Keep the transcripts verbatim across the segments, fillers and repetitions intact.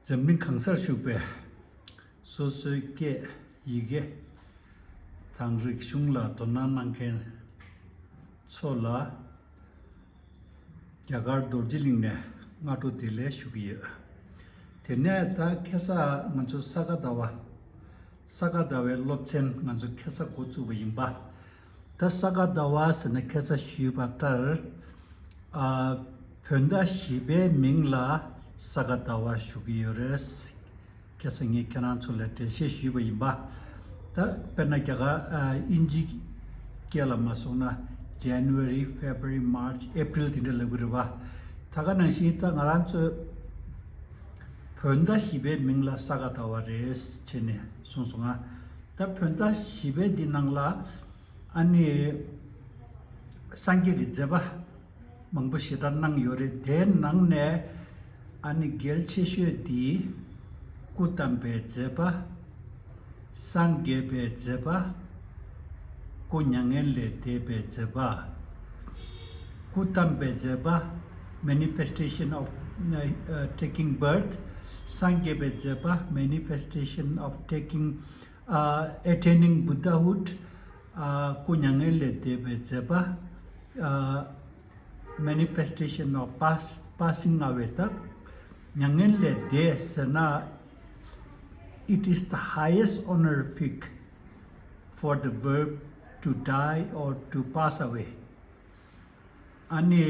འཛམ་གླིང་གང་སར་བཞུགས་པའི་སོ་སོའི་སྐད་ཡི་གེ་དང་རིག་གཞུང་ལ་དོ་སྣང་གནང་མཁན་ཚོ་ལ་རྒྱ་གར་རྡོ་རྗེ་གླིང་ནས་སྔ་དྲོ་བདེ་ལེགས་ཞུ་གི་ཡོད། དེ་ནས་ད་ཁ་སང་ང་ཚོ་ས་ག་ཟླ་བ་ས་ག་ཟླ་བའི་སློབ་ཚན་ང་ཚོ་ཁ་སང་འགོ་བཙུགས་པ་ཡིན་པ། ད་ས་ག་ཟླ་བ་ཟེར་ན་ཁ་སང་ཞུས་པ་ལྟར། ཨ། བོད་ཟླ་བཞི་པའི་མིང་ལ་ས་ག་ཟླ་བ་ཞུ་གི་ཡོད་རེད། ཁ་སང་ངས་ཁྱེད་རང་ཚོ་ལ་འགྲེལ་བཤད་ཞུས་པ་ཡིན་པ། ད་དཔེར་ན་རྒྱ་གར་ཨ་དབྱིན་ཇིའི་སྐད་ལ་མ་སོང་ན་January, February, March, April དེ་འདྲ་ལབ་གི་རེད་བ། ད་ག་ནང་བཞིན་ད་ང་རང་ཚོས་བོད་ཟླ་བཞི་པའི་མིང་ལ་ས་ག་ཟླ་བ་རེད་བྱས་ནས་གསུངས་སོང་ང་། ད་བོད་ཟླ་བཞི་པའི་འདི་ནང་ལ་ཨ་ནི་སངས་རྒྱས་ཀྱི་མཛད་པ་མང་པོ་ཞེ་དྲག་གནང་ཡོད་རེད། དེའི་ནང་ནས་ཨ་ནི་གལ་ཆེ་ཤོས་འདི་སྐུ་བལྟམས་པའི་མཛད་པ། སངས་རྒྱས་པའི་མཛད་པ། སྐུ་མྱ་ངན་ལས་འདས་པའི་མཛད་པ། སྐུ་བལྟམས་པའི་མཛད་པ། Manifestation of, uh, taking birth. སངས་རྒྱས་པའི་མཛད་པ། Manifestation of taking, uh, attaining Buddhahood. ཨ། སྐུ་མྱ་ངན་ལས་འདས་པའི་མཛད་པ། ཨ། Manifestation of pass, passing away. ད་མྱ་ངན་ལས་འདས་ཟེར་ན། It is the highest honorific for the verb to die or to pass away. ཨ་ནི་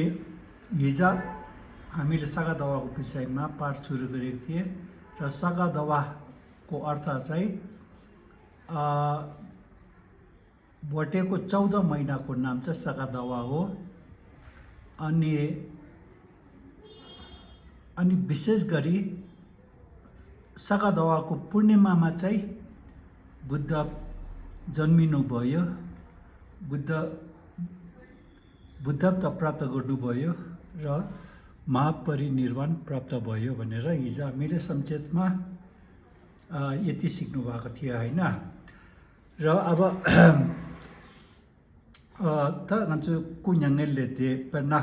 ཡིག་ཆ་ཨ་མི་ལ་ས་ག་ཟླ་བ་གོ་པི་སའི་མ་པར་ཚུ་རི་ག་རེ་དེ་ད་ས་ག་ཟླ་བ་གོ་ཨར་ཐ་ཚའི། ཨ། बोटे को चौदह महीना को नाम चाहिँ सगादावा हो। अनि, अनि विशेष गरी सगादावाको पूर्णिमामा चाहिँ बुद्ध जन्मिनुभयो। बुद्ध, बुद्धत्व प्राप्त गर्नुभयो र महापरिनिर्वाण प्राप्त भयो भनेर हिजो हामीले संक्षेपमा, अ, यति सिक्नुभएको थियो, होइन? र अब, अ, त ང་ཚོས་སྐུ་མྱ་ངན་ལས་འདས། དཔེར་ན།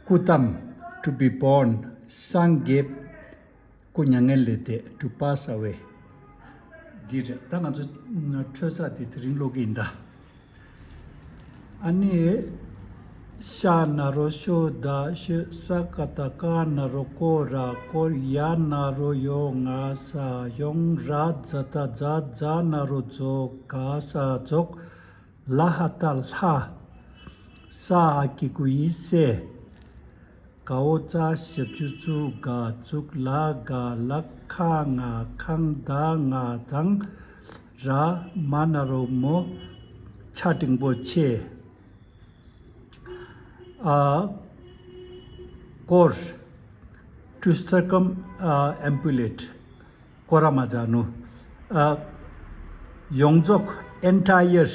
སྐུ་བལྟམས། To be born. སངས་རྒྱས། སྐུ་མྱ་ངན་ལས་འདས། To pass away. འདི་རེད། ད་ང་ཚོ་འཕྲོས་ཚ་དེ་དེ་རིང་ཀློག་གི་ཡིན་ད། ཨ་ནི། ཤ་ན་རོ་ཤོ་ད་ཤོད། ས་ཀ་ཏ་ཀ་ན་རོ་ཀོ་ར་ཀོར། ཡ་ན་རོ་ཡོ་ང་ས་ཡོང་། ར་ཛ་ཏ་ཛ་ཛ་ན་རོ་ཛོ་ག་ས་ཛོག། ལ་ཧ་ཏ་ལྷ། ས་ཧ་གི་གུ་ཡི་སེ། གའོ་ཙ་ཞབས་ཀྱུ་ཙུ་ག་ཙུག། ལ་ག་ལག། ཁ་ང་ཁང་། ད་ང་དང་། ར་མ་ན་རོ་མོ། ཆ་འགྲེང་པོ་ཆེ། ཨ། ཀོར། To circum, uh, ambulate. སྐོར་ར་མ་ཛ་ནུ། ཨ། ཡོངས་རྫོགས། Entire.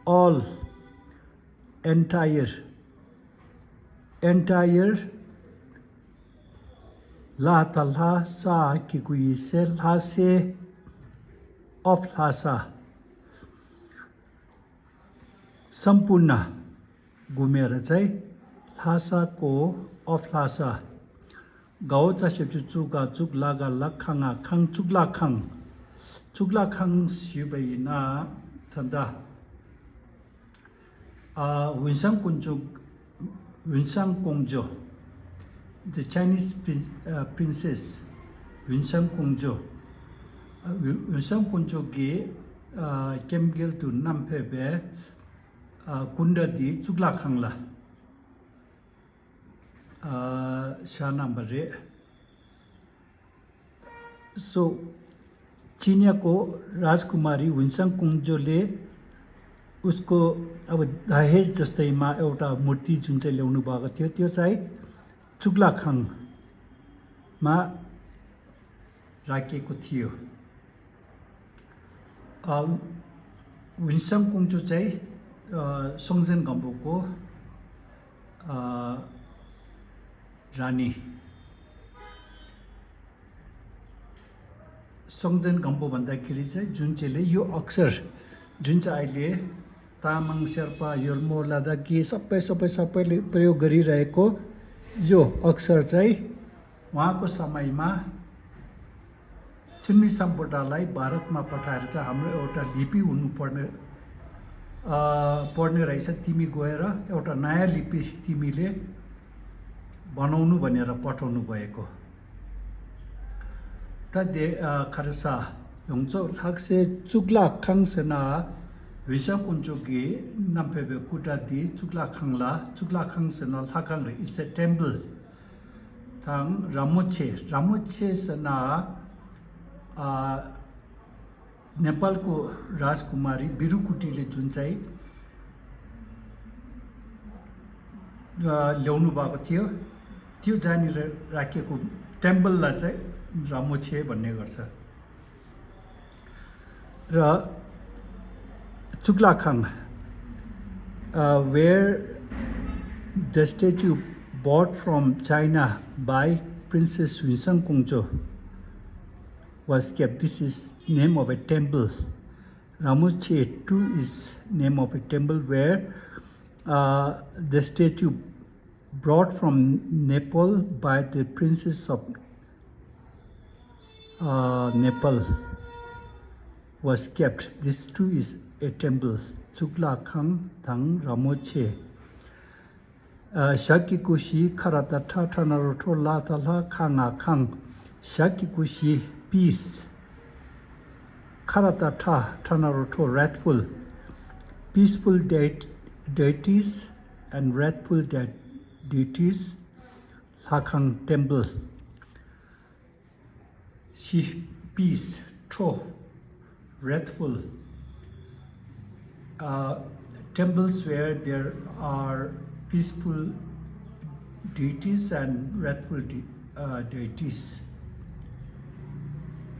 All. Entire. Entire. ལ་ཧ་ཏ་ལྷ། ས་ཧ་གི་གུ་ཡི་སེ། ལྷ་སའི། Of ལྷ་ས། སམ་པུར་ན། གུ་མེ་ར་ཙའི། ལྷ་ས་ཀོ། Of ལྷ་ས། གའོ་ཙ་ཞབས་ཀྱུ་ཙུ་ག་ཙུག། ལ་ག་ལག། ཁ་ང་ཁང་། གཙུག་ལག་ཁང་། གཙུག་ལག་ཁང་ཞུས་པ་ཡིན་ན་ད་ལྟ། ཨ། ཝུན་ཤང་ཀུང་ཇོ། ཝུན་ཤང་ཀུང་ཇོ། The Chinese prin- uh, princess. ཝུན་ཤང་ཀུང་ཇོ། ཨ། ཝུན་ཝུན་ཤང་ཀུང་ཇོ་གི། ཨ། སྐྱེམ་རྒྱལ་དུ་བསྣམས་ཕེབས་པའི། ཨ། སྐུ་འདྲ་འདི་གཙུག་ལག་ཁང་ལ། ཨ། བཞག་གནང་པ་རེད། So, चीनिया को राजकुमारी वुन्साङ कुङ्जोले उसको अब दहेज जस्तैमा एउटा मूर्ति जुन चाहिँ ल्याउनु भएको थियो, त्यो चाहिँ कत्लु खाङमा राखिएको थियो। अ, वुन्साङ कुङ्जो चाहिँ, अ, सोङजेन गम्बोको, अ, रानी। सोङजेन गम्बो भन्दाखेरि चाहिँ जुन चाहिँले यो अक्षर, जुन चाहिँ अहिले तामाङ, शेर्पा, योर्मो, लद्दाखी सबै, सबै, सबैले प्रयोग गरिरहेको यो अक्षर चाहिँ उहाँको समयमा थिम्मी सम्पुटालाई भारतमा पठाएर चाहिँ हाम्रो एउटा लिपि हुनुपर्ने, अ, पर्ने रहेछ, तिमी गएर एउटा नयाँ लिपि तिमीले बनाउनु भनेर पठाउनु भएको। ད་དེ་ཨ་ཁ་རེ་ས་ཡོངས་རྫོགས་ལྷག་སའི་གཙུག་ལག་ཁང་ཟེར་ན། ཝུན་སང་དཀོན་མཆོག་གིས་བསྣམས་ཕེབས་པའི་སྐུ་འདྲ་འདི་གཙུག་ལག་ཁང་ལ། གཙུག་ལག་ཁང་ཟེར་ན་ལྷ་ཁང་རེད། It's a temple. དང་ར་མོ་ཆེ། ར་མོ་ཆེ་ཟེར་ན་ཨ་ནེ་པཱལ་གོ་རཱཇ་ཀུ་མ་རི་བི་རུ་ཀུ་ཊིས་ལས་བྱུང་ཚེ་ལེའུ་ནུ་བ་གོ་ཐིའུ་ཐིའུ་ཛ་ནི་ར་ར་ཀེ་གོ་ཏེམ་པལ་ལ་ཚེ་ར་མོ་ཆེ་བར་ནས་གར་ཚེ། र चुक्लाखाङ, uh, where the statue brought from China by Princess Winsang Kongjo was kept. This is name of a temple. Ramoche two is name of a temple where uh, the statue brought from Nepal by the princess of uh, Nepal was kept. This too is a temple. གཙུག་ལག་ཁང་དང་ར་མོ་ཆེ། ཨ། ཞག་གི་སྐུ་བཞི། ཁ་ར་ཏ་ཁྲ། ཁྲ་ན་རོ་ཁྲོ། ལ་ཏ་ལྷ། ཁ་ང་ཁང་། ཞག་གི་སྐུ་བཞི། Peace. ཁ་ར་ཏ་ཁྲ། ཁྲ་ན་རོ་ཁྲོ། Wrathful. Peaceful dei- deities and wrathful de- deities. ལྷ་ཁང་། Temple. ཤི། Peace. ཁྲོ། Wrathful. Uh, temples where there are peaceful deities and wrathful de- uh, deities.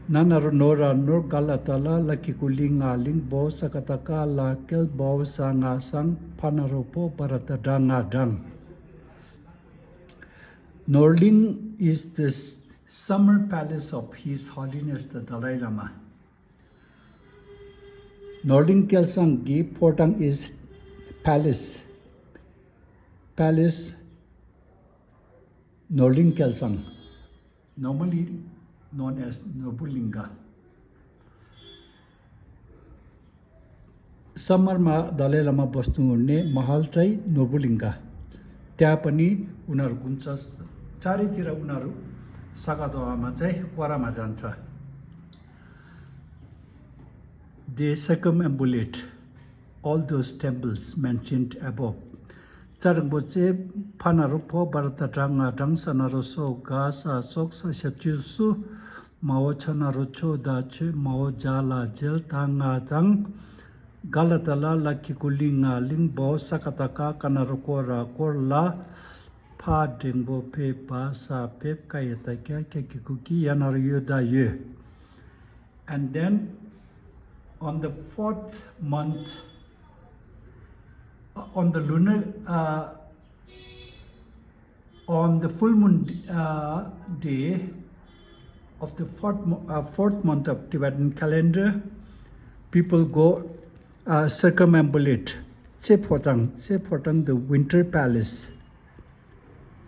ན་ན་རོ་ནོ་ར་ནོར། ག་ལ་ཏ་ལ། ལ་གི་གུ་ལི་ང་ལིང་། བོ་ས་ཀ་ཏ་ཀ་ལ་ཀལ། བའོ་ས་ང་སང་། ཕ་ན་རོ་བོ། བ་ར་ཏ་བྲ་ང་བྲང་། Norling is the s- summer palace of His Holiness the Dalai Lama. Norling Kelsang gi Potang is palace. Palace Norling Kelsang. Normally known as Norbulinga. समरमा दलाई लामा बस्नुहुने महल चाहिँ नोर्बुलिङ्गा। त्यहाँ पनि उनीहरू घुम्छ। चारैतिर उनीहरू सघादोआमा चाहिँ कोरामा जान्छ। They circumambulate all those temples mentioned above. ཙ་རིང་པོ་ཙེ་ཕ་ན་རོ་ཕོ་བར་ད་དྲ་ང་དྲང་ས་ན་རོ་སོ་ག་ས་སོག་ས་ཞབས་ཀྱུ་སུ། མའོ་ཆ་ན་རོ་ཆོ་ད་ཆོས། མའོ་ཇ་ལ་ཇལ་ད་ང་དང་། ག་ལ་ད་ལ་ལ་ཁི་གུ་ལི་ང་ལིང་། བའོ་ས་ཀ་ད་ཀ་ཀ་ན་རོ་ཀོ་ར་ཀོར་ལ། ཕ་འགྲེང་བུ་ཕེ་བ་ས་ཕེབ་ཀ་ཡ་ད་ཀྱ་ཀྱ་ཀི་གུ་ཀི་ཡ་ན་རོ་ཡོ་ད་ཡོད། And then on the fourth month, uh, on the lunar, uh, on the full moon uh, day of the fourth, mo- uh, fourth month of Tibetan calendar, people go uh, circumambulate Tse Photang, Tse Photang, the winter palace,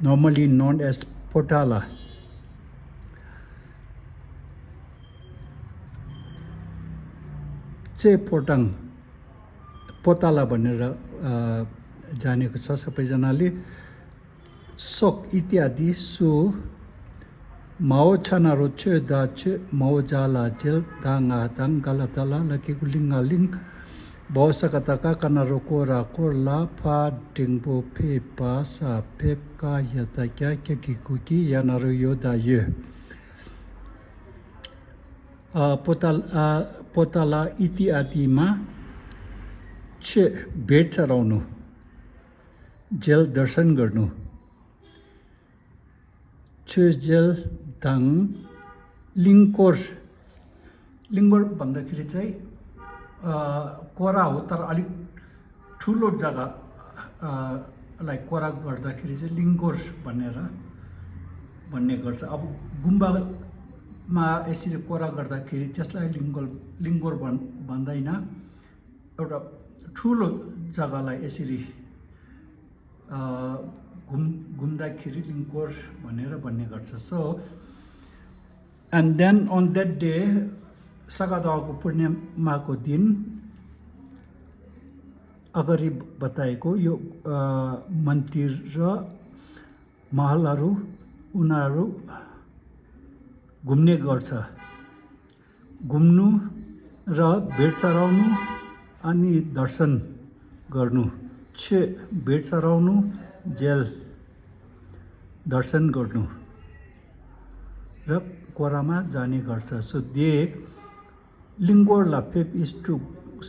normally known as Potala. Tse Photang, Potala भनेर अ, जानेको छ सबैजनाले। सोक इत्यादि सु མའོ་ཆ་ན་རོ་ཆོས་ད་ཆོས། མའོ་ཇ་ལ་ཇལ་ད་ང་དང་། ག་ལ་ད་ལ་ལ་ཀི་གུ་ལི་ང་ལིང་། བའོ་ས་ཀ་ད་ཀ་ཀ་ན་རོ་ཀོ་ར་ཀོར་ལ། ཕ་འགྲེང་བུ་ཕེ་བ་ས་ཕེབ་ཀ་ཡ་ད་ཀྱ་ཀྱ་ཀི་གུ་ཀི་ཡ་ན་རོ་ཡོ་ད་ཡོད། ཨ་པོ་ཏ་ཨ་པོ་ཏ་ལ་ཨི་ཏི་ཨ་ཏི་མ་ཆོས་བེད་ཚ་རོ་ནུ་ཇལ་དར་སན་གར་ནུ། ཆོས་རྒྱལ་དང་གླིང་སྐོར། གླིང་སྐོར་भन्दाखेरि चाहिँ अ, कोरा हो तर अलिक ठुलो जग्गा अ, लाई कोरा गर्दाखेरि चाहिँ लिङ्गोर भनेर भन्ने गर्छ। अब गुम्बामा यसरी कोरा गर्दाखेरि त्यसलाई लिङ्गोर लिङ्गोर भन् भन्दैन। एउटा ठुलो जग्गालाई यसरी अ, गुम गुम्दाखेरी लिङ्कोर भनेर भन्ने गर्छ। So, and then on that day, सकादाको पूर्णिमाको दिन अगाडि बताएको यो, अ, मन्दिर र महलहरू उनीहरू घुम्ने गर्छ। घुम्नु र भिड चढाउनु अनि दर्शन गर्नु। छे भिड चढाउनु, जेल दर्शन गर्नु र कोरामा जाने गर्छ। So, the लिङ्गोर लाफेप is to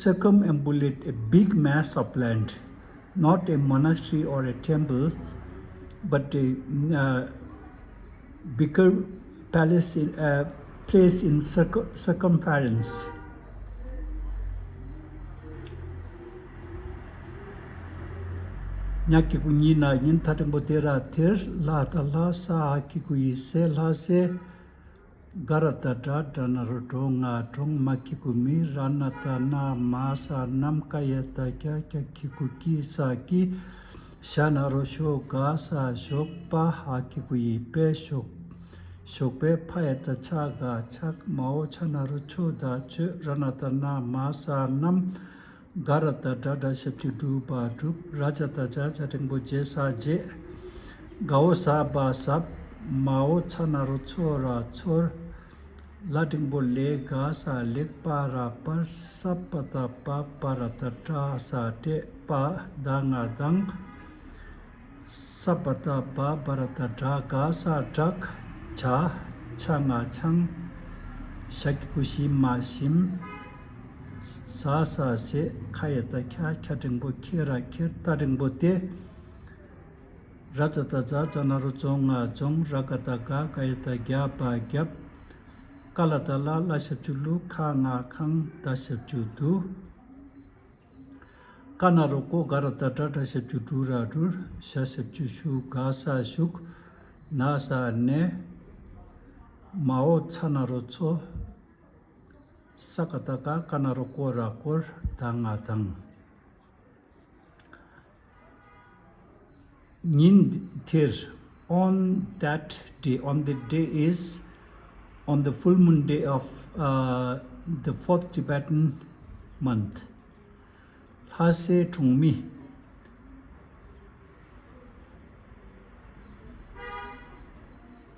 circumambulate a big mass of land, not a monastery or a temple, but a, uh, bigger palace in, uh, place in circum- circumference. ཉག་གི་གུ་ཉི་ན་ཉིན་ཐ་ཏྲེང་པོ་དེ་ར་ཐེར་ལྷ་ད་ལྷ་ས་ཧ་གི་གུ་ཡི་སེ་ལྷ་སེ། ག་ར་ད་དྲ་དྲ་ན་རོ་གྲོ་ང་གྲོང་མ་ཁི་གུ་མི་ར་ན་ད་ན་མ་ས་ནམ་ཀ་ཡ་ད་ཀྱ་ཀྱ་ཁི་གུ་ཀི་ས་ཀི། ཤ་ན་རོ་ཤོ་ག་ས་ཤོག་པ་ཧ་ཁི་གུ་ཡི་པེ་ཤོག་ཤོག་པེ་ཕ་ཡ་ད་ཆ་ག་ཆག་མ་འོ་ཆ་ན་རོ་ཆོ་ད་ཆོས་ར་ན་ད་ན་མ་ས་ནམ། ག་ར་ད་དྲ་དྲ་ཞབས་ཀྱུ་གྲུ་པ་གྲུབ། ར་ཅ་ད་ཅ་ཅ་ཕྲེང་པོ་རྗེ་ས་རྗེ། ག་འོ་ས་པ་ཟབ། མ་འོ་ཚ་ན་རོ་ཚོ་ར་ཚོར། ལ་ཕྲེང་པོ་ལེ་ག་ས་ལེགས་པ་ར་པར། ས་པ་ད་པ་པ་ར་ད་དྲ་ས་སྤྲད་པ་ད་ང་དང་། ས་པ་ད་བ་བ་ར་ད་དྲ་ག་ས་དྲག་ཆ་ཆ་ང་ཆང་། ཞ་གི་གུ་ཞི་མ་ཞིམ། ས་ས་སེ་ཁ་ཡ་ད་ཁྱ་ཁྱ་ཕྲེང་པོ་ཁྱེ་ར་ཁྱེར་ཏ་ཕྲེང་པོ་ཏེ། ར་ཙ་ད་ཙ་ཙ་ན་རོ་ཙོ་ང་ཙོང་། ར་ག་ད་ག་ག་ཡ་ད་རྒྱ་པ་རྒྱབ། ཀ་ལ་ད་ལ་ལ་ཞབས་ཀྱུ་ལུ་ཁ་ང་ཁང་ད་ཞབས་ཀྱུ་དུ། ཀ་ན་རོ་ཀོ་ག་ར་ད་དྲ་དྲ་ཞབས་ཀྱུ་གྲུ་ར་གྲུར། ཞ་ཞབས་ཀྱུ་ཤུ་ག་ས་ཤུག་ན་ས་ནེ། མ་འོ་ཚ་ན་རོ་ཚོ། ས་ཀ་ད་ཀ་ཀ་ན་རོ་ཀོ་ར་ཀོར་ད་ང་དང་། ཉིན་དེར། On that day, on the day is on the full moon day of, uh, the fourth Tibetan month. ལྷ་སའི་གྲོང་མི།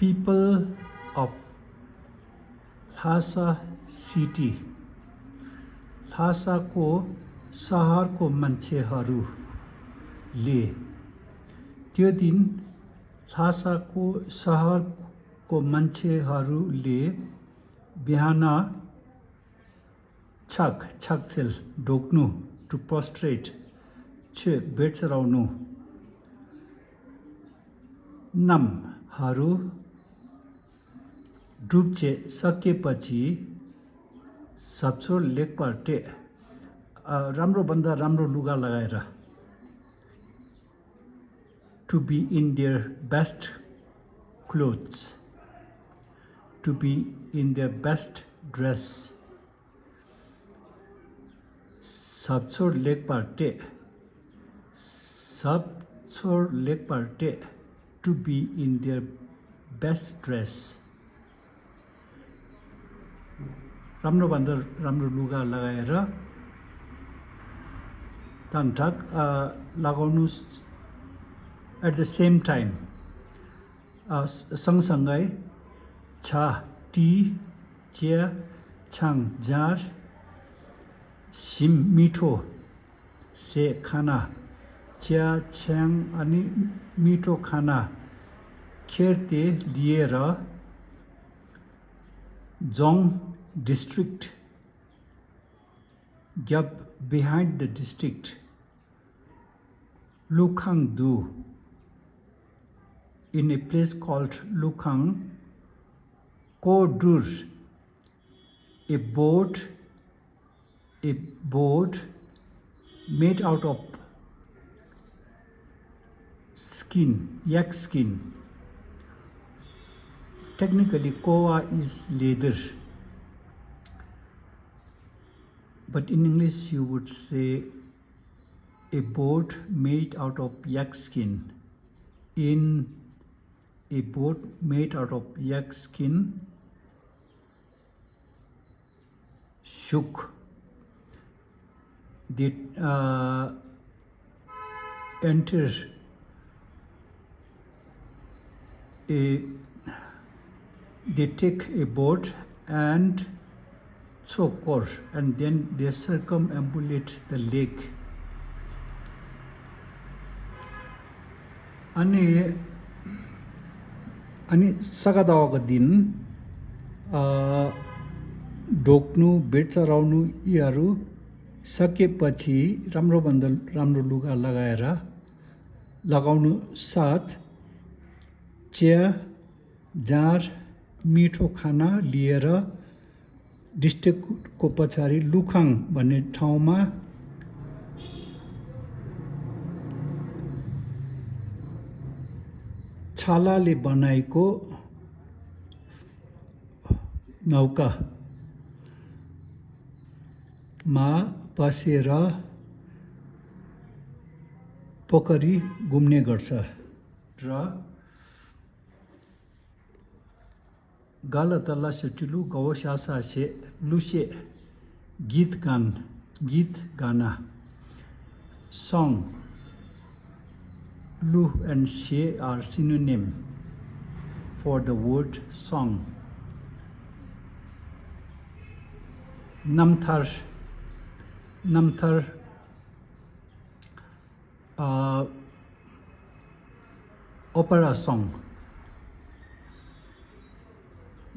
People of Lhasa city. ལྷ་ས་ཁོ་ས་ཧར་ཁོ་མན་ཆེ་ཧ་རུ་ལེ། དེ་དིན་ལྷ་ས་ཁོ་ས་ཧར་ཁོ་མན་ཆེ་ཧ་རུ་ལེ། བི་ཧ་ན། ཕྱག་ཕྱག་འཚལ་འགྲོགས་ནུ། To prostrate. ཆོས་བེར་ཚེ་རའོ་ནུ། ནམ་ཧ་རུ། སྒྲུབ་བྱེད་ས་སྐྱེས་པ་ཅི། ཟབ་ཚོར་ལེགས་པར་སྤྲས། ཨ། རམ་རོ་བན་ད་རམ་རོ་ལུ་ག་ལ་ག་ཡ་ར། To be in their best clothes. To be in their best dress. ཟབ་ཚོར་ལེགས་པར་སྤྲས། ཟབ་ཚོར་ལེགས་པར་སྤྲས། To be in their best dress. རམ་རོ་བན་ད་རམ་རོ་ལུ་ག་ལ་ག་ཡ་ར། དང་དྲག་ཨ་ལ་གོ་ནུ། At the same time, ཨ་སང་སང་གའི་ཆ་ཏི་ཅེ་ཆང་ཇར་ཞིམ་མི་ཁྲོ་ཟས་ཁ་ན་ཅ་ཆང་ཨ་ནི་མི་ཁྲོ་ཁ་ན་ཁྱེར་ཏེ་ལི་ཡེ་ར། རྫོང་། District. རྒྱབ། Behind the district. ལུ་ཁང་དུ། In a place called ལུ་ཁང་། ཀོ་སྦྲུལ། A boat, a boat made out of skin, yak skin. Technically, koa is leather, but in English you would say a boat made out of yak skin. in a boat made out of yak skin shook. They uh, enter a they take a boat and ཚོ་བསྐོར and then they circumambulate the lake. ཨ་ནི་ཨ་ནི་ས་ག་ཟླ་བ་གི་དིན་ཨ་འབྲོག་ནུ་བེར་ཙ་རའུ་ནུ་ཨི་ཨ་རུ་ས་ཀེ་པ་ཆི་རམ་རོ་བན་དལ་རམ་རོ་ལུ་ག་ལ་ག་ཡ་ར་ལ་གའུ་ནུ་སཱད་ཅེ་ཡ། ཇར་མི་ཁྲོ་ཁ་ན་ལི་ཡ་ར་ཌིསྟྲིཀ་ཀོ་པ་ཆ་རི་ལུ་ཁང་བ་ནེ་ཁྲའོ་མ་ཆ་ལ་ལི་བ་ནའི་ཀོ་ནའུ་ཀ་མ་པ་སེ་ར་པོ་ཀ་རི་གུམ་ནེ་གར་ས་ར། ག་ལ་ཏ་ལ་ཤ་ཏི་ལུ་ག་བོ་ཤ་ས་ཤེ་ལུ་ཤེ། གིད་གན། གིད་ག་ན། Song. Lu and she are synonym for the word song. རྣམ་ཐར། རྣམ་ཐར། ཨ། opera song,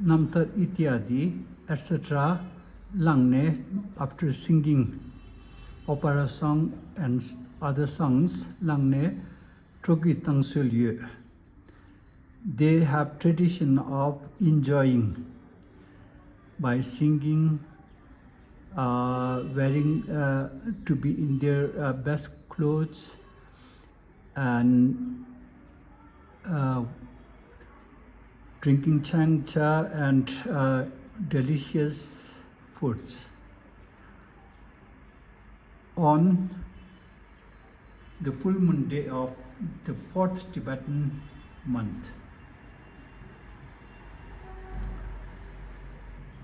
རྣམ་ཐར་ཨི་ཏི་ཡ་དི་ཨེཊ་སེ་ཊ་ར་བླངས་ནས། after singing opera song and other songs བླངས་ནས་སྤྲོ་སྐྱིད་བཏང་སྲོལ་ཡོད། They have tradition of enjoying by singing, uh, wearing, uh, to be in their, uh, best clothes and, uh, drinking chang cha and, uh, delicious foods. On the full moon day of the fourth Tibetan month.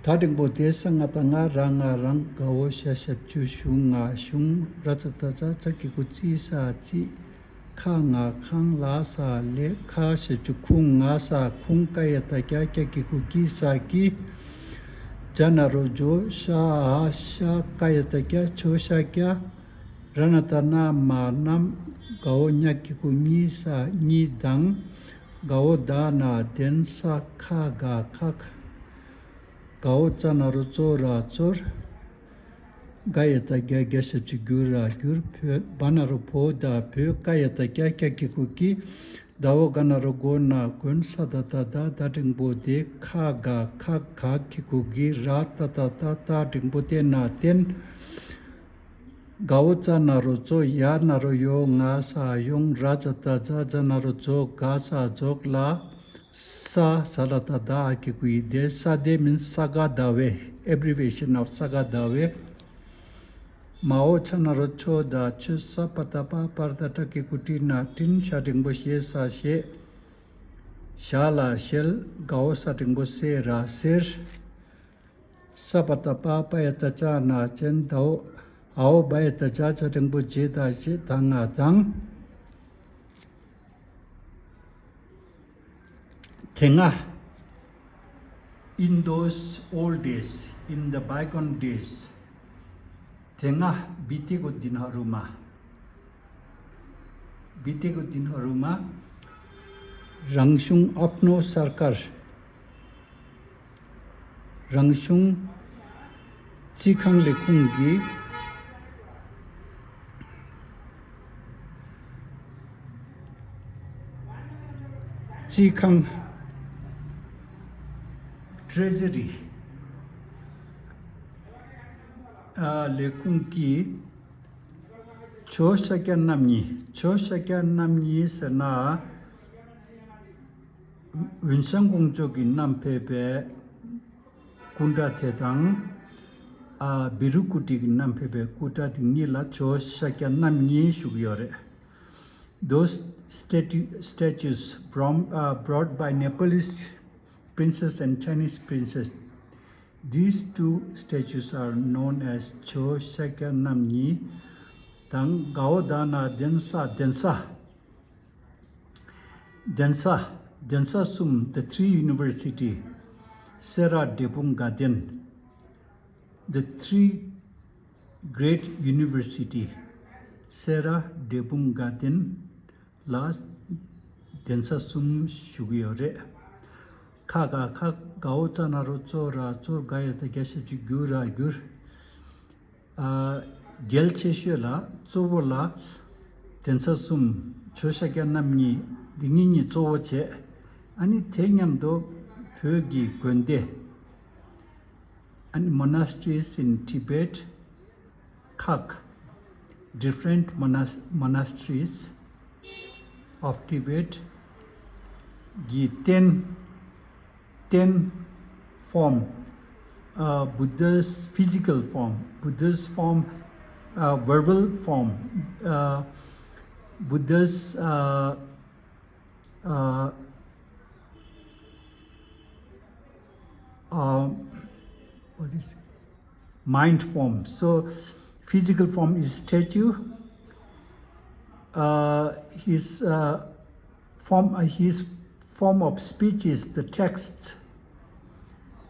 ད་འགྲེང་པོ་དེ་ས་ང་ད་ང་ར་ང་རང་ག་བོ་ཤ་ཞབས་ཀྱུ་ཤུ་ང་ཤུང་ར་ཙ་ཏ་ཙ་ཙ་གི་གུ་ཙི་ས་ཙི། ཁ་ང་ཁང་ལ་ས་ལེ་ཁ་ཞབས་ཀྱུ་ཁུང་ང་ས་ཁུང་ཀ་ཡ་ཏ་ཀྱ་ཀྱ་གི་གུ་ཀི་ས་ཀི། ཇ་ན་རོ་ཇོ་ཤ་ཨ་ཤ་ཀ་ཡ་ཏ་ཀྱ་ཆོ་ཤ་ཀྱ། ར་ན་ཏ་ན་མ་ནམ། གའོ་ཉ་གི་གུ་ཉི་ས་ཉི་དང་། གའོ་ད་ན་དན་ས་ཁ་ག་ཁག། གའོ་ཙ་ན་རོ་ཙོ་ར་ཙོར། ག་ཡ་ཏ་གྱ་གྱ་ཞབས་ཀྱུ་གྱུ་ར་གྱུར། བོ་བ་ན་རོ་བོ་ད་བོད། ཀ་ཡ་ཏ་ཀྱ་ཀྱ་གི་གུ་ཀྱི། ད་འོ་ག་ན་རོ་གོ་ན་གོན། ས་ད་ད་ད་ད་འགྲེང་པོ་དེ། ཁ་ག་ཁ་ག་གི་གུ་གི། ར་ད་ད་ད་ད་འགྲེང་པོ་དེ་ན་བསྟན། གའོ་ཙ་ན་རོ་ཙོ། ཡ་ན་རོ་ཡོ་ང་ས་ཡོང་། ར་ཙ་ད་ཛ་ཛ་ན་རོ་ཛོ་ག་ས་རྫོགས་ལ། ས་ས་ལ་ད་ད་ཨ་གི་གུ་ཡི་དེ། ས་དེ་མིན་ས་ག་ཟླ་བའི་abbreviation of ས་ག་ཟླ་བའི། མ་འོ་ཆ་ན་རོ་ཆོ་ད་ཆོས། ས་པ་ད་པ་པར་ད་ཏྲ་གི་གུ་ཏྲི་ན་ཏྲིན། ཤ་འགྲེང་པོ་ཤེ་ས་ཤེས། ཤ་ལ་ཤལ། གའོ་ས་འགྲེང་པོ་སེ་ར་སེར། ས་པ་ད་པ་པ་ཡ་ཏ་ཅ་ན་ཅན། ད་འོ་ཨའོ་བ་ཡ་ཏ་ཅ་ཅ་འགྲེང་པོ་ཇེ་ད་ཇེ་ད་ང་དང་། དེ་སྔ། In those old days, in the bygone days, དེ་སྔ་བི་ཏི་གོ་དིན་ཧ་རུ་མ། བི་ཏི་གོ་དིན་ཧ་རུ་མ། རང་གཞུང་ཨབ་ནོ་སར་ཀར། རང་གཞུང་རྩིས་ཁང་ལས་ཁུངས་ཀྱི། རྩིས་ཁང་། Treasury ལས་ཁུངས་ཀྱི། ཇོ་ཤཱཀྱ་རྣམ་གཉིས། ཇོ་ཤཱཀྱ་རྣམ་གཉིས་ཟེར་ན། འོན་ཤང་ཀོང་ཇོ་གི་བསྣམས་ཕེབས་པའི་སྐུ་འདྲ་དེ་དང་། ཨ་བི་རུ་ཀུ་ཊི་གི་བསྣམས་ཕེབས་པའི་སྐུ་འདྲ་དེ་གཉིས་ལ་ཇོ་ཤཱཀྱ་རྣམ་གཉིས་ཞུ་གི་ཡོད་རེད། Those Statu- statues from, uh, brought by Nepalese princess and Chinese princess. These two statues are known as Cho Shakya Namnyi དང་། གའོ་དྷ་ན་གདན་ས། གདན་ས། གདན་ས་གསུམ། The three university. སེ་ར་འབྲས་སྤུངས་དགའ་ལྡན། The three great university. སེ་ར་འབྲས་སྤུངས་དགའ་ལྡན་ལ་གདན་ས་གསུམ་ཞུ་གི་ཡོད་རེད། ཁ་ག་ཁ། གའོ་ཙ་ན་རོ་ཙོ་ར་ཙོར། ག་ཡ་ཏ་གྱ་ཞབས་ཀྱུ་གྱུ་ར་གྱུར། ཨ། གལ་ཆེ་ཤོས་ལ་གཙོ་བོ་ལ་གདན་ས་གསུམ། ཇོ་ཤཱཀྱ་རྣམ་གཉིས། འདི་གཉིས་གཉིས་གཙོ་བོ་བྱས། ཨ་ནི་དེ་མཉམ་དུ་བོད་ཀྱི་དགོན་སྡེ། ཨ་ནི་monasteries in Tibet. ཁག different monas- monasteries of Tibet གི་རྟེན། རྟེན། form, uh, Buddha's physical form, Buddha's form, uh, verbal form, uh, Buddha's, uh, uh, uh, what is mind form. So, physical form is statue. Uh, his uh, form, uh, his form of speech is the text,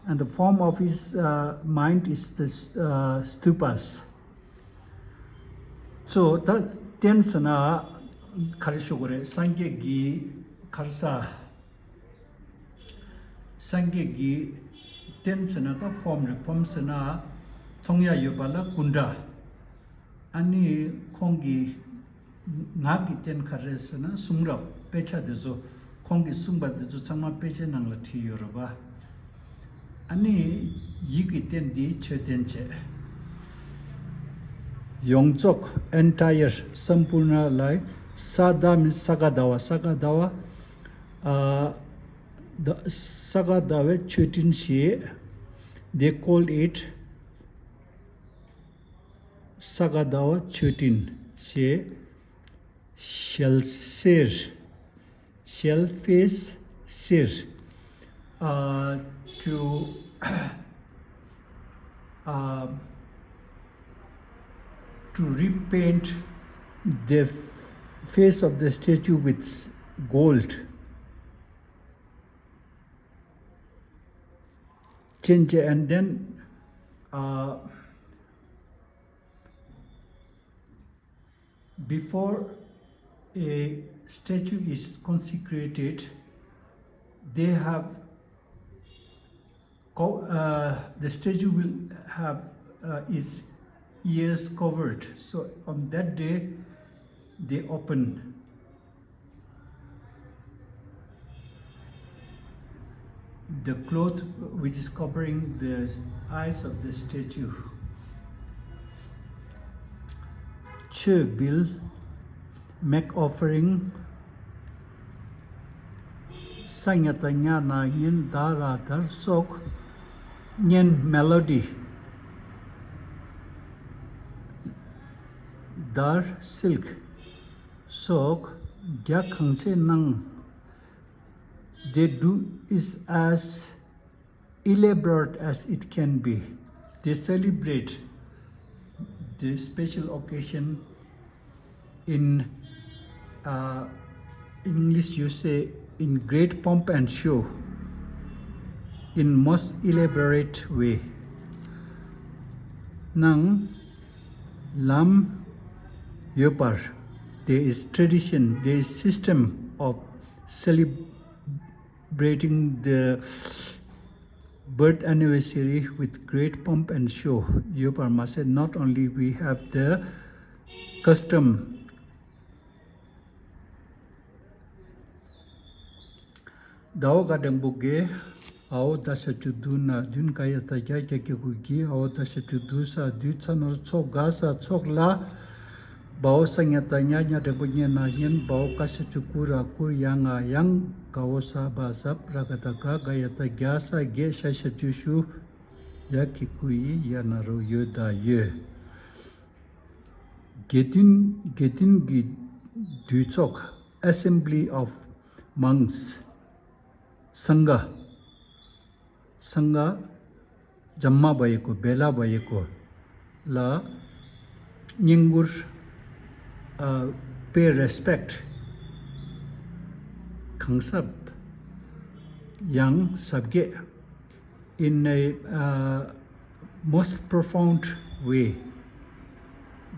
and the form of his uh, mind is the uh, stupas. So, ད་རྟེན་ཟེར་ན་ག་རེ་ཞུ་དགོས་རེད། སངས་རྒྱས་ཀྱི་ག་རེ་ཟ། སངས་རྒྱས་ཀྱི་རྟེན་ཟེར་ན་ད་form རེད། form ཟེར་ན་མཐོང་ཡ་ཡོད་པ་ལ་སྐུ་འདྲ། ཨ་ནི་ཁོང་གི་ངག་གི་རྟེན་ག་རེ་ཟེར་ན་གསུང་རབ་དཔེ་ཆ་དེ་ཚོ། ཁོང་གིས་གསུངས་པ་དེ་ཚོ་ཚང་མ་དཔེ་ཆའི་ནང་ལ་བྲིས་ཡོད་རེད་པ། ཨ་ནི་ཡིད་ཀྱི་རྟེན་འདི་མཆོད་རྟེན་བྱས། ཡོངས་རྫོགས་entire སམ་པུར་ན་ལ་ས་ག་དྷ་means ས་ག་ཟླ་བ། ས་ག་ཟླ་བ། ཨ། ད་ས་ག་ཟླ་བའི་མཆོད་སྤྲིན་ཞེས། They called it ས་ག་ཟླ་བ་མཆོད་སྤྲིན་ཞེས། ཞལ་གསེར། Shell face སེར། Uh, to uh, to repaint the face of the statue with gold. Change and then uh, before a statue is consecrated, they have co- uh, the statue will have uh, its ears covered. So on that day, they open the cloth which is covering the eyes of the statue. མཆོད་འབུལ། Make offering. ས་ཉ་ད་ཉ་ན་ཉན། ད་ར་དར་སོགས། སྙན། Melody. དར། Silk. སོགས་རྒྱ་གང་ཆེ་གནང་། They do is as elaborate as it can be. They celebrate this special occasion in uh, English you say in great pomp and show, in most elaborate way. གནང་། ལམ་ཡོད་པར། There is tradition, there is system of celebrating the birth anniversary with great pomp and show. ཡོད་པར་མ་ཟད། Not only we have the custom. ཟླ་བ་དགའ་འགྲེང་པོ་དགེ། ཨའོ་ད་ཞབས་ཀྱུ་དུ་ན་བདུན། ག་ཡ་ད་གྱ་གྱ་གི་གུ་གི། ཨའོ་ད་ཞབས་ཀྱུ་དུ་ས་དུས། ཚ་ནོར་ཚོ་ག་ས་ཚོགས་ལ། བའོ་ས་ཉ་ད་ཉ་ཉ་འགྲེང་པོ་ཉེ་ན་ཉན། བའོ་ག་ཞབས་ཀྱུ་གུ་ར་གུར། ཡ་ང་ཡང་། གའོ་ས་བ་ཟབ། ར་ག་ད་ག། ག་ཡ་ད་གྱ་ས་གྱེ། ཤ་ཞབས་ཀྱུ་ཤུ། ཡ་གི་གུ་ཡི། ཡ་ན་རོ་ཡོ་ད་ཡོད། དགེ་འདུན། དགེ་འདུན་གྱི་འདུས་ཚོགས། Assembly of Monks, སངྒ། སངྒ། ཇམ་མ་བ་ཡེ་ཀོ་བེ་ལ་བ་ཡེ་ཀོ་ལ་བསྙེན་བཀུར། ཨ། pay respect གང་ཟབ་ཡང་ཟབ་རྒྱས། In a, uh, most profound way,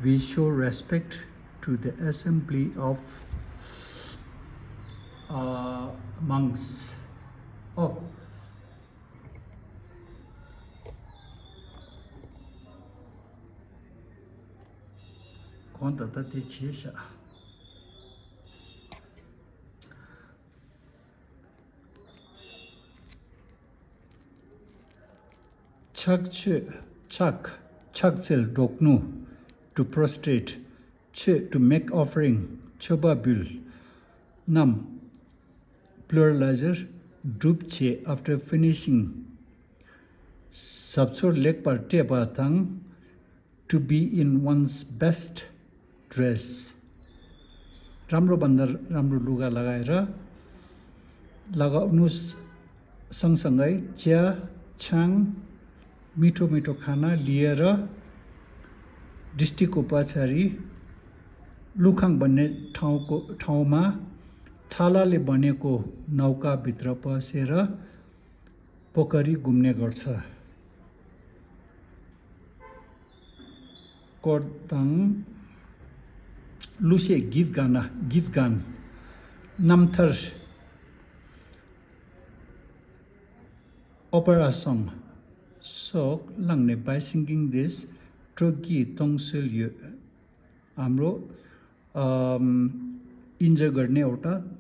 we show respect to the assembly of, uh, monks. Oh. གོང་ད་ལྟ་དེ་བྱས་ཤག་ཕྱག་མཆོད། ཕྱག་ཕྱག་འཚལ་འདྲོག་ནུ། To prostrate མཆོད། To make offering མཆོད་པ་འབུལ། རྣམས། Pluralizer སྒྲུབ་བྱེད། After finishing གཟབ་མཚོར་ལེགས་པར་སྤྲས་པ་དང་། To be in one's best dress རམ་རོ་བན་དར་རམ་རོ་ལུ་ག་ལ་ག་ཡ་ར། ལ་ག་ནུ་སང་སང་ག་ཅ་ཆང་མི་ཁྲོ་མི་ཁྲོ་ཁ་ན་ལི་ཡ་ར། ཌིས་ཊི་ཀོ་པ་ཆ་རི། ལུ་ཁང་བ་ནེ་ཁྲའོ་ཀོ་ཁྲའོ་མ། ཚ་ལ་ལེ་བ་ནེ་ཀོ་ནའོ་ཀ་བི་ཏྲ་པ་སེ་ར། པོ་ཀ་རི་གུམ་ནེ་གར་ཚ། སྐོར་དང་། གླུ་གཞས་གིད་ག་ན་གིད་གན། རྣམ་ཐར། Opera song སོགས་བླངས་ནས། By singing this སྤྲོ་སྐྱིད་གཏོང་སྲོལ་ཡོད། ཨམ་རོ། ཨམ། ཨིན་ཇ་གར་ནེ་ཨོ་ཏ།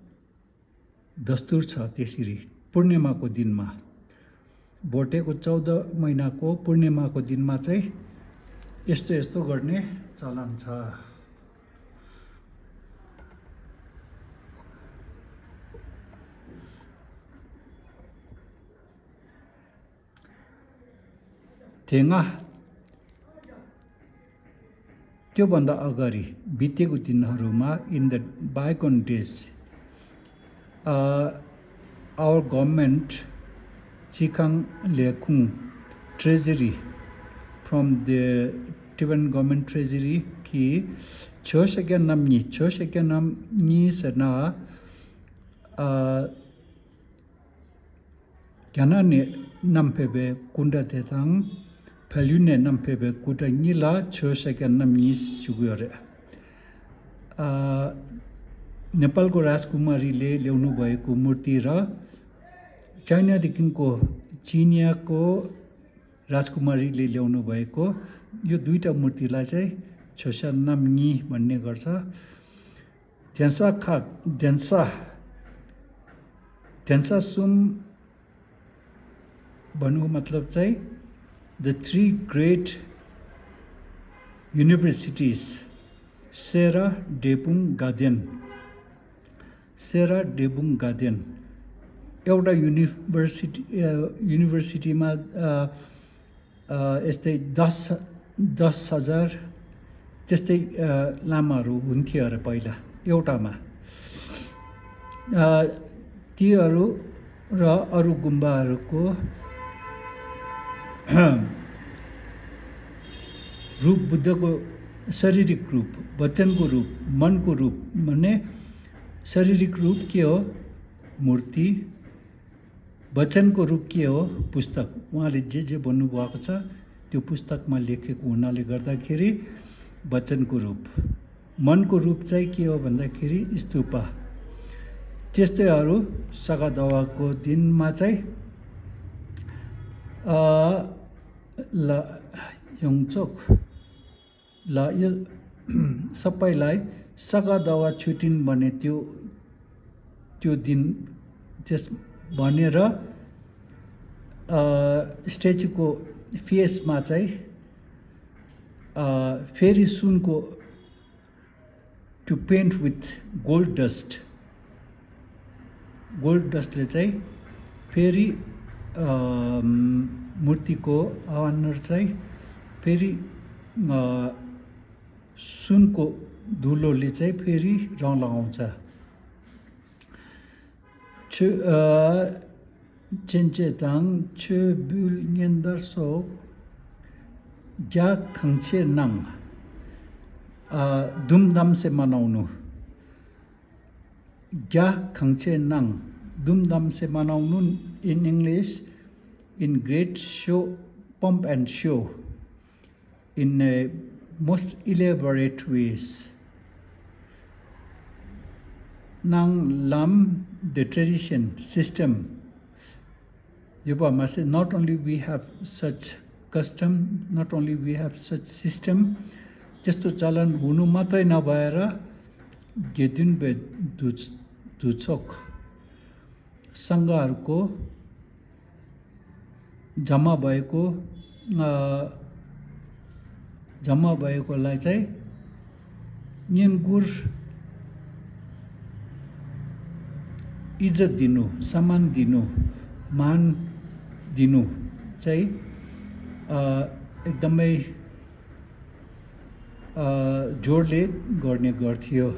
दस्तुर छ त्यसरी। पूर्णिमाको दिनमा। भोटेको चौध महिनाको पूर्णिमाको दिनमा चाहिँ यस्तो यस्तो गर्ने चलन छ। དེ་སྔ། त्यो भन्दा अगाडि बितेको दिनहरूमा, in the bygone days, uh, our government, Tshikang Lekhung treasury, from the Tibetan government treasury कि ཇོ་ཤཱཀྱ་རྣམ་གཉིས། ཇོ་ཤཱཀྱ་རྣམ་གཉིས་ཟེར་ན། ཨ། རྒྱ་ནག་ནས་བསྣམས་ཕེབས་པའི་སྐུ་འདྲ་དེ་དང་། བལ་ཡུལ་ནས་བསྣམས་ཕེབས་པའི་སྐུ་འདྲ་གཉིས་ལ་ཇོ་ཤཱཀྱ་རྣམ་གཉིས་ཞུ་གི་ཡོད་རེད། ཨ། नेपालको राजकुमारीले ल्याउनुभएको मूर्ति र चाइनादेखिको, चिनियाको राजकुमारीले ल्याउनुभएको यो दुईटा मूर्तिलाई चाहिँ ཇོ་ཤཱཀྱ་རྣམ་གཉིས भन्ने गर्छ। धिन्सा खाक, धिन्सा, धिन्सा सुम भन्नुको मतलब चाहिँ the three great universities, सेरा, डेपुङ, गादेन। सेरा, डेपुङ, गादेन। एउटा युनिभर्सिटी, अ, युनिभर्सिटीमा, अ, अ, यस्तै दस, दस हजार त्यस्तै, अ, लामाहरू हुन्थ्यो अरे पहिला एउटामा। अ, तीहरू र अरू गुम्बाहरूको रूप, बुद्धको शारीरिक रूप, वचनको रूप, मनको रूप भन्ने। शारीरिक रूप के हो? मूर्ति। वचनको रूप के हो? पुस्तक। उहाँले जे जे भन्नुभएको छ, त्यो पुस्तकमा लेखेको हुनाले गर्दाखेरि वचनको रूप। मनको रूप चाहिँ के हो भन्दाखेरि स्तूपा। त्यस्तैहरू सकादावाको दिनमा चाहिँ, अ, ल, योङचोक ल, यो सबैलाई सकादावा छुटिन भन्ने त्यो, त्यो दिन त्यस भनेर, अ, स्ट्याचुको फेसमा चाहिँ, अ, फेरि सुनको, to paint with gold dust। Gold डस्टले चाहिँ फेरि, अ, मूर्तिको अनुहार चाहिँ फेरि, अ, सुनको धुलोले चाहिँ फेरि रङ लगाउँछ। མཆོད་ཨ་མཆོད་མཇལ་དང་མཆོད་འབུལ་སྙན་དར་སོགས་རྒྱ་གང་ཆེ་གནང་། ཨ་དུམ་དམ་སེ་མ་ནའོ་ནུ། རྒྱ་གང་ཆེ་གནང་། དུམ་དམ་སེ་མ་ནའོ་ནུ། In English, in great show, pomp and show, in a most elaborate ways. གནང་ལམ། The tradition, system ཡོད་པ་མ་ཟད། Not only we have such custom, not only we have such system, just to ཅ་ལན་འུ་ནུ་མ་ཏྲའི་ན་བ་ཡ་ར་དགེ་འདུན་པའི་འདུ་འདུ་ཚོགས། སངྒ་ཨར་ཀོ། ཇ་མ་བའི་ཀོ། ཨ་ཇ་མ་བའི་ཀོ་ལ་ཅའི། བསྙེན་བཀུར། ཨི་ཛད་དི་ནུ། ས་མན་དི་ནུ། མན་དི་ནུ། ཅའི། ཨ་ཨེག་དམ་ཨ་ཇོར་ལེ་གོར་ནི་གོར་ཐིའོ།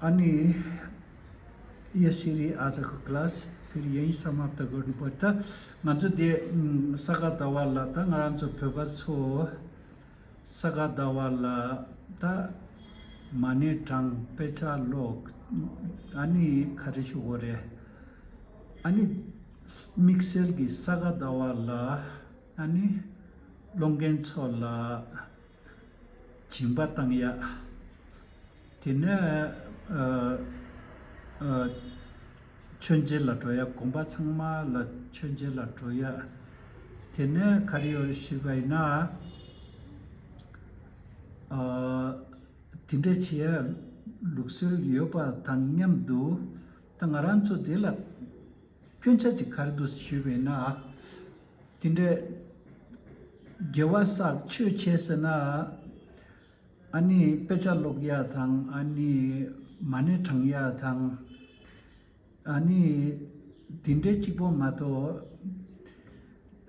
ཨ་ནི། ये श्री आजको क्लास फिर यहीं समाप्त गर्नुपर्छ। ང་ཚོ་དེ་ས་ག་ཟླ་བ་ལ་ད་ང་རང་ཚོ་བོད་པ་ཚོ་ས་ག་ཟླ་བ་ལ་ད་མ་ཎི་བགྲང་དཔེ་ཆ་ཀློག་ཨ་ནི་ག་རེ་ཞུ་དགོས་རེད། ཨ་ནི་དམིགས་བསལ་གྱི་ས་ག་ཟླ་བ་ལ་ཨ་ནི་སློབ་མཁན་ཚོ་ལ་སྦྱིན་པ་བཏང་ཡ། དེ་ནས་ཨ་ཨ་མཆོད་མཇལ་ལ་འགྲོ་ཡ། དགོན་པ་ཚང་མ་ལ་མཆོད་མཇལ་ལ་འགྲོ་ཡ། དེ་ནས་ག་རེ་ཡོད་ཞུས་པ་ཡིན་ན། ཨ་དེ་འདྲ་བྱེད་ཡ་ལུགས་སྲོལ་ཡོད་པ་དང་མཉམ་དུ། ད་ང་རང་ཚོ་དེ་ལ་སྐྱོན་ཆ་ཅིག་ག་རེ་འདུག་ཞུས་པ་ཡིན་ན། དེ་འདྲའི་དགེ་བ་བསགས་ཆོས་བྱས་ཟེར་ན། ཨ་ནི་དཔེ་ཆ་ཀློག་ཡ་དང་། ཨ་ནི་མ་ཎི་བགྲང་ཡ་དང་། ཨ་ནི་དེ་འདྲའི་གཅིག་པོ་མ་གཏོགས།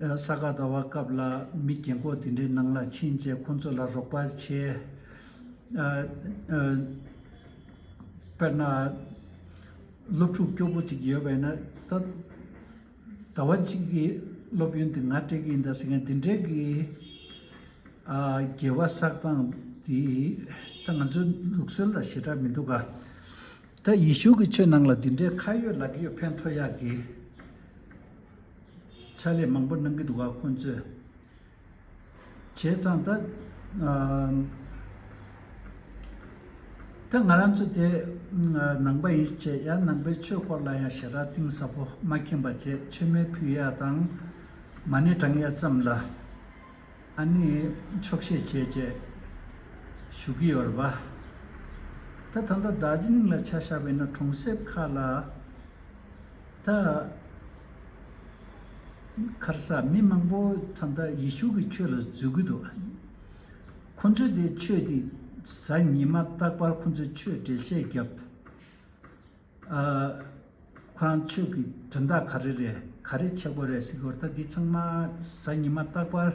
ཨ་ས་ག་ཟླ་བ་སྐབས་ལ་མི་རྒན་གོག་དེ་འདྲའི་ནང་ལ་ཕྱིན་བྱས་ཁོང་ཚོ་ལ་རོགས་པ་བྱས། ཨ་ཨ་དཔེར་ན་སློབ་ཕྲུག་སྐྱོ་པོ་ཅིག་ཡོད་པ་ཡིན་ན། ད་ཟླ་བ་གཅིག་གི་སློབ་ཡོན་དེ་ང་སྤྲད་ཀྱི་ཡིན་ད་ཟེར་མཁན་དེ་འདྲའི་གི་ཨ་དགེ་བ་བསགས་སྟངས་དེ་ད་ང་ཚོའི་ལུགས་སྲོལ་ལ་ཞེ་དྲག་མི་འདུག་ག་ད་ཡེ་ཤུ་གི་ཆོས་ནང་ལ་འདི་འདྲའི་ཁ་ཡོད་ལག་ཡོད་ཕན་ཐོགས་ཡག་གི་ཕྱག་ལས་མང་པོ་གནང་གི་འདུག་ག་ཁོང་ཚོས། བྱས་ཙང་ད་ཨ་ད་ང་རང་ཚོ་དེ་ཨ་ནང་པ་ཡིན་བྱས་ཡང་ནང་པའི་ཆོས་སྐོར་ལ་ཡང་ཞེ་དྲག་གཏིང་ཟབ་པོ་མ་མཁྱེན་པ་བྱས། མཆོད་མེ་ཕུལ་ཡ་དང་མ་ཎི་བགྲང་ཡ་ཙམ་ལ་ཨ་ནི་ཆོག་ཤེས་བྱས་བྱས་བཞུགས་ཀྱི་ཡོད་རེད་པ། ད་ད་ལྟ་རྡོ་རྗེ་གླིང་ལ་ཆ་བཞག་པ་ཡིན་ན་གྲོང་གསེབ་ཁག་ལ། ད་ཁར་ས་མི་མང་པོ་ད་ལྟ་ཡེ་ཤུ་གི་ཆོས་ལ་འཛུལ་གྱི་འདུག་ཁོ་ཚོས་དེ་ཆོས་དེ་གཟའ་ཉི་མ་རྟག་པར་ཁོ་ཚོས་ཆོས་འགྲེལ་བཤད་བརྒྱབ། ཨ་ཁོ་རང་ཆོས་ཀྱི་དོན་དག་ག་རེ་རེད། ག་རེ་བྱེད་དགོས་རེད་ཟེར་གྱི་ཡོད་རེད། ད་འདི་ཚང་མ་གཟའ་ཉི་མ་རྟག་པར་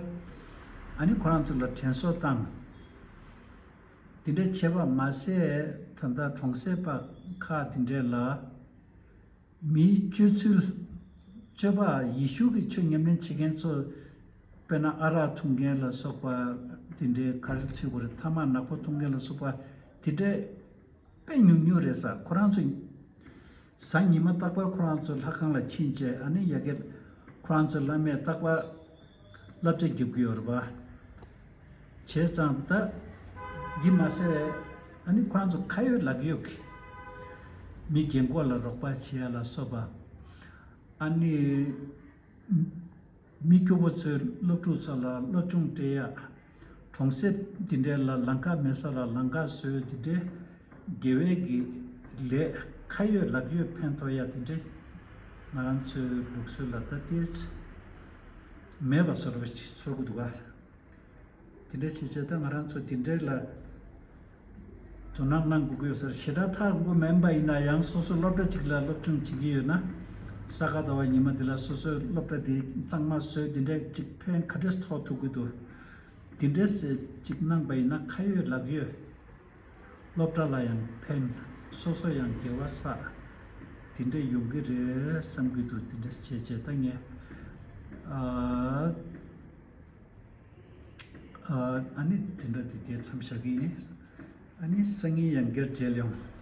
ཨ་ནི་ཁོ་རང་ཚོ་ལ་དྲན་གསོ་བཏང་། དེ་འདྲ་བྱས་པ་མ་ཟད། ད་ལྟ་གྲོང་གསེབ་པ་ཁག་དེ་འདྲ་ལ། མིའི་སྤྱོད་ཚུལ། སྤྱོད་པ། ཡེ་ཤུ་གི་ཆོས་ཉམས་ལེན་བྱེད་མཁན་ཚོ། དཔེར་ན་ཨ་རག་འཐུང་མཁན་ལ་སོགས་པ། དེ་འདྲའི་ག་རེ་ཚུད་དགོས་རེད། ཐ་མག་ནག་པོ་འཐུང་མཁན་ལ་སོགས་པ་དེ་འདྲའི་དཔེ་ཉུང་ཉུང་རེད་ས། ཁོ་རང་ཚོ་གཟའ་ཉི་མ་རྟག་པར་ཁོ་རང་ཚོ་ལྷ་ཁང་ལ་ཕྱིན་བྱས། ཨ་ནི་ཡ་གི་ཁོ་རང་ཚོ་བླ་མས་རྟག་པར་བསླབ་བྱ་རྒྱབ་ཀྱི་ཡོད་རེད་པ། བྱས་ཙང་ད་འདི་མ་ཟད་ཨ་ནི་ཁོ་རང་ཚོ་ཁ་ཡོད་ལག་ཡོད་ཀྱི་མི་རྒན་གོག་ལ་རོགས་པ་བྱེད་ཡ་ལ་སོགས་པ། ཨ་ནི་མི་སྐྱོ་པོ་ཚོའི་སློབ་ཕྲུག་ཚོ་ལ་སློབ་སྦྱོང་སྤྲད་ཡ། གྲོང་གསེབ་འདི་འདྲའི་ལ་ལམ་ཁ་མེད་ས་ལ་ལམ་ཁ་བཟོས། འདི་འདྲའི་དགེ་བའི་གི་ལས། ཁ་ཡོད་ལག་ཡོད་ཕན་ཐོགས་ཡ་དེ་འདྲའི་ང་རང་ཚོའི་ལུགས་སྲོལ་ལ་ད་ཏོག་ཙམ་མེད་པ་བཟོ་འདྲ་ཅིག་ཚོར་གི་འདུག་ག་དེ་འདྲ་བྱས་བྱས་ད་ང་རང་ཚོ་དེ་འདྲའི་ལ་དོ་སྣང་གནང་དགོས་ཀྱི་ཡོད་ས་རེད། ཞེ་དྲག་ཐག་རིང་པོ་མིན་པ་ཡིན་ན་ཡང་། སོ་སོ་སློབ་གྲྭ་གཅིག་ལ་སློབ་སྦྱོང་བྱེད་ཀྱི་ཡོད་ན། ས་ག་ཟླ་བ་ཉི་མ་འདི་ལ་སོ་སོའི་སློབ་གྲྭ་དེ་གཙང་མ་བཟོས། དེ་འདྲ་གཅིག་ཕན་ག་འདྲས་ཐོགས་ཐུབ་ཀྱི་འདུག་དེ་འདྲས་ཅིག་གནང་པ་ཡིན་ན་ཁ་ཡོད་ལག་ཡོད། སློབ་གྲྭ་ལ་ཡང་ཕན། སོ་སོ་ཡང་དགེ་བ་བསགས། དེ་འདྲ་ཡོང་གི་རེད་བསམ་གྱི་འདུག་དེ་འདྲ་བྱས་བྱས་ད་ངས་ཨ་ཨ་ཨ་ནི་དེ་འདྲ་དེ་དེ་མཚམས་བཞག་གི་ཡིན། ཨ་ནི་སང་ཉིན་ཡང་བསྐྱར་མཇལ་ཡོང་།